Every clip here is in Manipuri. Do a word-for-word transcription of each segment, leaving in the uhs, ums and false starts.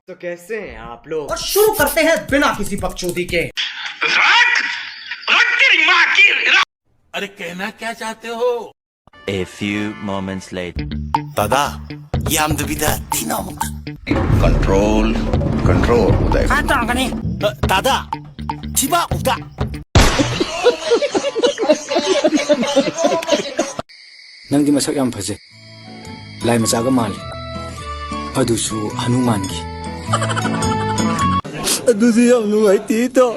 तो कैसे हैं आप लोग? और शुरू करते हैं बिना किसी बकचोदी के। रख, रख तेरी माँ की, रख। अरे, कहना क्या चाहते हो? A few moments later. ꯇꯥꯗꯥ, ꯌꯥꯝꯗꯕꯤꯗ ꯊꯤꯅ ꯑꯃꯨꯛꯇ꯫ Control, control, ꯎꯗꯥꯏ꯫ ꯈꯔ ꯇꯧꯔꯛꯀꯅꯤ꯫ ꯑ, ꯇꯥꯗꯥ, ꯊꯤꯕꯥꯛ ꯎꯗꯥ꯫ ꯅꯪꯗꯤ ꯃꯁꯛ ꯌꯥꯝ ꯐꯖꯩ꯫ ꯂꯥꯏ ꯃꯆꯥꯒ ꯃꯥꯜꯂꯤ꯫ ꯑꯗꯨꯁꯨ ꯍꯅꯨꯃꯥꯟꯒꯤ꯫ ꯑꯗꯨꯗꯤ ꯌꯥꯝ ꯅꯨꯡꯉꯥꯏꯇꯦ, ꯏꯇꯥꯎ꯫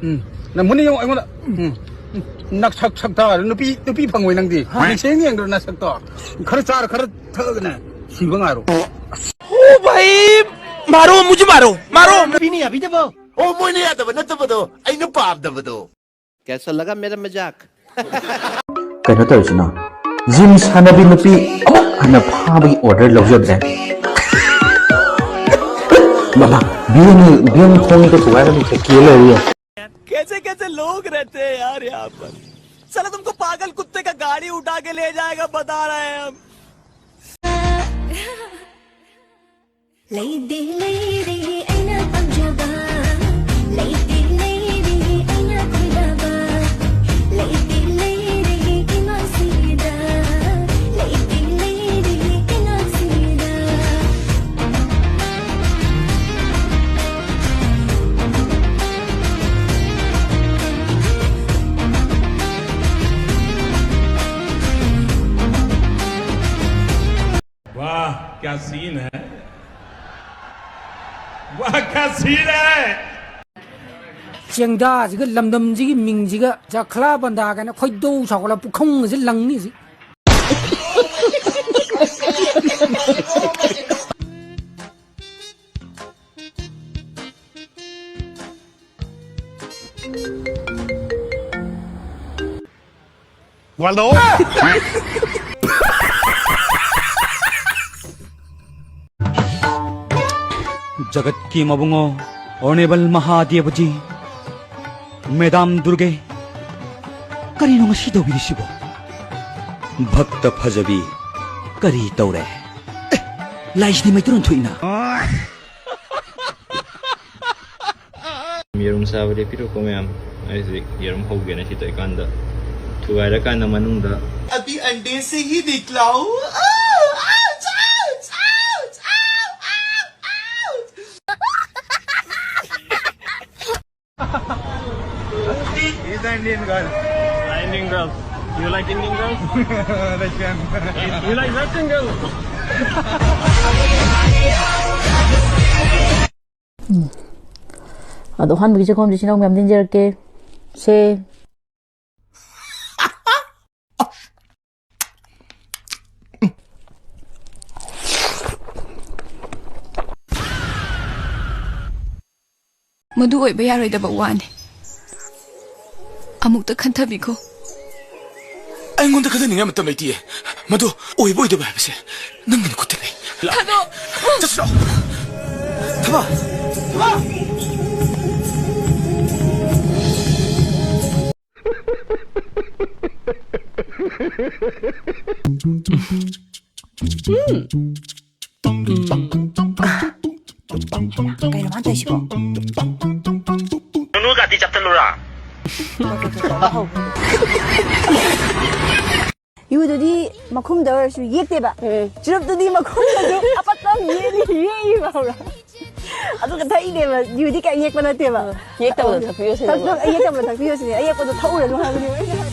ꯎꯝ꯫ ꯅꯪ ꯃꯨꯟꯅ ꯌꯦꯡꯉꯣ ꯑꯩꯉꯣꯟꯗ꯫ ꯎꯝ꯫ ꯅꯁꯛ ꯁꯛꯇ ꯅꯨꯄꯤ, ꯅꯨꯄꯤ ꯐꯪꯉꯣꯏ ꯅꯪꯗꯤ꯫ ꯍꯥ? ꯃꯤꯡꯁꯦꯟ ꯌꯦꯡꯗ꯭ꯔꯣ ꯅꯁꯛꯇꯣ? ꯈꯔ ꯆꯥꯔ ꯈꯔ ꯊꯛꯑꯒꯅꯦ ꯁꯤꯕ ꯉꯥꯏꯔꯣ꯫ ओ भाई, मारो, मुझे मारो, मारो। ꯅꯨꯄꯤꯅ ꯌꯥꯕꯤꯗꯕꯣ? ꯑꯣ, ꯃꯣꯏꯅ ꯌꯥꯗꯕ ꯅꯠꯇꯕꯗꯣ, ꯑꯩꯅ ꯄꯥꯝꯗꯕꯗꯣ꯫ कैसा लगा मेरा मजाक? ꯀꯩꯅꯣ ꯇꯧꯔꯤꯁꯤꯅ? ꯖꯤꯝ ꯁꯥꯟꯅꯕꯤ ꯅꯨꯄꯤ ꯑꯃꯨꯛ ꯍꯟꯅ ꯐꯥꯕꯒꯤ ꯑꯣꯔꯗꯔ ꯂꯧꯖꯗ꯭ꯔꯦ꯫ ꯃꯃꯥ, ꯕꯤꯌꯦꯟ, ꯕꯤꯌꯦꯟ ꯈꯣꯡꯉꯤꯗꯣ ꯊꯨꯒꯥꯏꯔꯒ ꯀꯦ ꯂꯩꯔꯤ꯫ कैसे कैसे लोग रहते हैं यार यहाँ पर। साला तुमको पागल कुत्ते का गाड़ी उठा के ले जाएगा, बता रहे हैं हम। ꯂꯩꯗꯤ ꯂꯩꯔꯦ ꯑꯩꯅ ꯄꯥꯝꯖꯕ, ꯂꯩꯗꯤ ꯂꯩꯔꯦ ꯑꯩꯅ ꯈꯣꯏꯗꯥꯕ, ꯂꯩꯗꯤ ꯂꯩꯔꯦ ꯏꯃꯥꯁꯤꯗ, ꯂꯩꯗꯤ ꯂꯩꯔꯦ ꯏꯅꯥꯛꯁꯤꯗ꯫ वाह, क्या सीन है। वाह, क्या सीन है। ꯆꯦꯡꯗꯥꯁꯤꯒ ꯂꯝꯗꯝꯁꯤꯒꯤ ꯃꯤꯡꯁꯤꯒ ꯖꯈ꯭ꯂꯥ ꯕꯟꯗꯥ ꯀꯥꯏꯅ ꯈꯣꯏꯗꯧ ꯁꯥꯎꯒꯠꯂ ꯄꯨꯈꯝꯒꯁꯦ ꯂꯪꯅꯤ ꯍꯧꯖꯤꯛ꯫ ꯋꯥꯜꯗꯣ! ꯖꯒꯠꯀꯤ ꯃꯕꯨꯡꯉꯣ, ꯑꯣꯅꯦꯕꯜ ꯃꯍꯥꯗꯦꯕꯖꯤ, ꯃꯦꯗꯥꯝ ꯗꯨꯔꯒꯦ, ꯀꯔꯤꯅꯣ ꯉꯁꯤ ꯇꯧꯕꯤꯔꯤꯁꯤꯕꯣ? ꯚꯛꯇ ꯐꯖꯕꯤ, ꯀꯔꯤ ꯇꯧꯔꯦ? ꯑꯦ, ꯂꯥꯏꯁꯤꯗꯤ ꯃꯩꯇꯩꯂꯣꯟ ꯊꯣꯛꯏꯅ꯫ ꯌꯦꯔꯨꯝ ꯆꯥꯕ ꯂꯦꯞꯄꯤꯔꯣꯀꯣ ꯃꯌꯥꯝ꯫ ꯑꯩ ꯍꯧꯖꯤꯛ ꯌꯦꯔꯨꯝ ꯍꯧꯒꯦꯅ ꯁꯤ ꯇꯧꯔꯤꯀꯥꯟꯗ ꯊꯨꯒꯥꯏꯔꯀꯥꯟꯗ ꯃꯅꯨꯡꯗ ꯑꯕꯤ ꯑꯟꯗꯦ ꯁꯦ ꯍꯤ ꯅꯤꯀꯂꯥ ꯍꯨ꯫ He's an Indian girl. Indian girl. You like Indian girls? Russian. You like Russian girls? ꯑꯗꯣ ꯑꯍꯥꯟꯕꯒꯤ ꯆꯥꯛꯈꯨꯝꯁꯦ ꯏꯆꯤꯟ ꯏꯅꯥꯎ ꯃꯌꯥꯝꯗ ꯏꯟꯖꯔꯛꯀꯦ꯫ ꯁꯦ꯫ ꯃꯗꯨ ꯑꯣꯏꯕ ꯌꯥꯔꯣꯏꯗꯕ ꯋꯥꯅꯤ꯫ ꯑꯃꯨꯛꯇ ꯈꯟꯊꯕꯤꯈꯣ꯫ ꯑꯩꯉꯣꯟꯗ ꯈꯟꯊꯅꯤꯡꯉꯥꯏ ꯃꯇꯝ ꯂꯩꯇꯤꯌꯦ꯫ ꯃꯗꯨ ꯑꯣꯏꯕ ꯑꯣꯏꯗꯕ ꯍꯥꯏꯕꯁꯦ ꯅꯪꯒꯤ ꯅꯈꯨꯠꯇ ꯂꯩ꯫ ꯊꯥꯗꯣꯛ! ꯆꯠꯁꯤꯔꯣ? ꯊꯕ! ꯊꯕ! ꯀꯩꯅꯣ ꯃꯥꯅ ꯇꯧꯔꯤꯁꯤꯕꯣ? ꯅꯨꯅꯨ ꯀꯥꯇꯤ ꯆꯞꯇꯜꯂꯨꯔꯥ? ꯌꯨꯗꯨꯗꯤ ꯃꯈꯨꯝꯗ ꯑꯣꯏꯔꯁꯨ ꯌꯦꯛꯇꯦꯕ꯫ ꯎꯝ꯫ ꯆꯨꯔꯨꯞꯇꯨꯗꯤ ꯃꯈꯨꯝꯗꯁꯨ ꯑꯄꯠꯄ ꯑꯃ ꯌꯦꯛꯂꯤ, ꯌꯦꯛꯏꯕ, ꯈꯪꯕ꯭ꯔꯥ? ꯑꯗꯨꯒ ꯊꯛꯏꯅꯦꯕ꯫ ꯌꯨꯗꯤ ꯀꯌꯥ ꯌꯦꯛꯄ ꯅꯠꯇꯦꯕ꯫ ꯌꯦꯛꯇꯕꯗꯣ ꯊꯛꯄꯤꯌꯨ ꯁꯤꯅꯦꯕ꯫ ꯊꯛ-, ꯊꯛ-, ꯌꯦꯛꯇꯕꯗꯣ ꯊꯛꯄꯤꯌꯨ ꯁꯤꯅꯦ꯫ ꯑꯌꯦꯛꯄꯗꯣ ꯊꯛꯎꯔꯅꯨ ꯍꯥꯏꯕꯅꯦꯕ ꯑꯩꯅ꯫